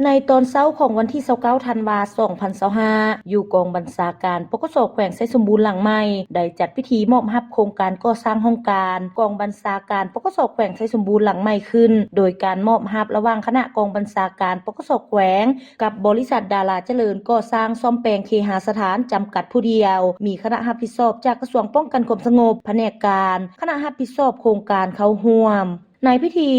ໃນຕອນເຊົ້າຂອງວັນທີຊາວເກົ້າ ທັນວາ ສອງພັນຊາວຫ້າ ຢູ່ກອງບັນຊາການ ປກສ ແຂວງໄຊສົມບູນຫຼັງໃໝ່ ໄດ້ຈັດພິທີມອບຮັບໂຄງການກໍ່ສ້າງຫ້ອງການກອງບັນຊາການ ປກສ ແຂວງໄຊສົມບູນຫຼັງໃໝ່ຂຶ້ນ ໂດຍການມອບຮັບລະຫວ່າງຄະນະກອງບັນຊາການ ປກສ ແຂວງ ກັບບໍລິສັດດາລາຈະເລີນກໍ່ສ້າງສ້ອມແປງເຄຫາສະຖານຈຳກັດຜູ້ດຽວ, ມີຄະນະຮັບຜິດຊອບຈາກກະຊວງປ້ອງກັນຄວາມສະຫງົບ, ພະແນກການ, ຄະນະຮັບຜິດຊອບໂຄງການເຂົ້າຮ່ວມ. ໃນພິທີ,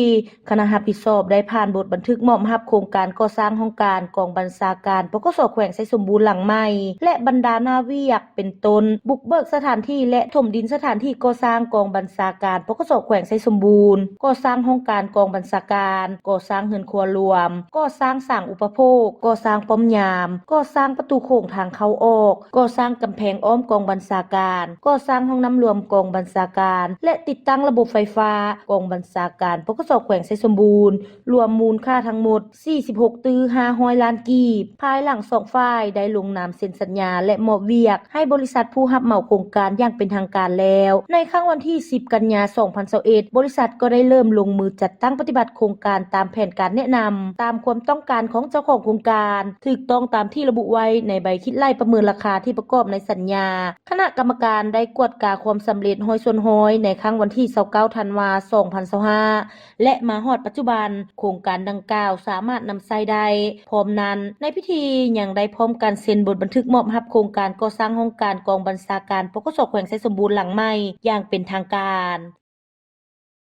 ຄະນະຮັບຜິດຊອບໄດ້ຜ່ານບົດບັນທຶກມອບຮັບໂຄງການກໍ່ສ້າງຫ້ອງການກອງບັນຊາການ ປກສ ແຂວງໄຊສົມບູນຫຼັງໃໝ່ ແລະ ບັນດາໜ້າວຽກ ເປັນຕົ້ນ ບຸກເບີກສະຖານທີ່ ແລະ ຖົມດິນສະຖານທີ່ກໍ່ສ້າງກອງບັນຊາການ ປກສ ແຂວງໄຊສົມບູນ, ກໍ່ສ້າງຫ້ອງການກອງບັນຊາການ, ກໍ່ສ້າງເຮືອນຄົວລວມ, ກໍ່ສ້າງສາງອຸປະໂພກ, ກໍ່ສ້າງປ້ອມຍາມ, ກໍ່ສ້າງປະຕູໂຂງທາງເຂົ້າອອກ, ກໍ່ສ້າງກຳແພງອ້ອມກອງບັນຊາການ, ກໍ່ສ້າງຫ້ອງນ້ຳລວມກອງບັນຊາການ ແລະ ຕິດຕັ້ງລະບົບໄຟຟ້າກອງບັນຊາການ ປກສ ແຂວງໄຊສົມບູນ, ລວມມູນຄ່າທັງໝົດ ສີ່ສິບຫົກຕື້ຫ້າຮ້ອຍລ້ານກີບ. ພາຍຫຼັງສອງຝ່າຍໄດ້ລົງນາມເຊັນສັນຍາ ແລະ ມອບວຽກໃຫ້ບໍລິສັດຜູ້ຮັບເໝົາໂຄງການຢ່າງເປັນທາງການແລ້ວ. ໃນຄ່ຳວັນທີສິບ ກັນຍາ ສອງພັນຊາວເອັດ ບໍລິສັດກໍໄດ້ເລີ່ມລົງມືຈັດຕັ້ງປະຕິບັດໂຄງການຕາມແຜນການແນະນຳ, ຕາມຄວາມຕ້ອງການຂອງເຈົ້າຂອງໂຄງການ, ຖືກຕ້ອງຕາມທີ່ລະບຸໄວ້ໃນໃບຄິດໄລ່ປະເມີນລາຄາທີ່ປະກອບໃນສັນຍາ. ຄະນະກຳມະການໄດ້ກວດກາຄວາມສຳເລັດຮ້ອຍສ່ວນຮ້ອຍໃນຄ່ຳວັນທີຊາວເກົ້າ ທັນວາ ສອງພັນຊາວຫ້າ ແລະ ມາຮອດປັດຈຸບັນ, ໂຄງການດັ່ງກ່າວສາມາດນຳໃຊ້ໄດ້. ພ້ອມນັ້ນ, ໃນພິທີຍັງໄດ້ພ້ອມກັນເຊັນບົດບັນທຶກມອບຮັບໂຄງການກໍ່ສ້າງຫ້ອງການກອງບັນຊາການ ປກສ ແຂວງໄຊສົມບູນຫຼັງໃໝ່ຢ່າງເປັນທາງການ.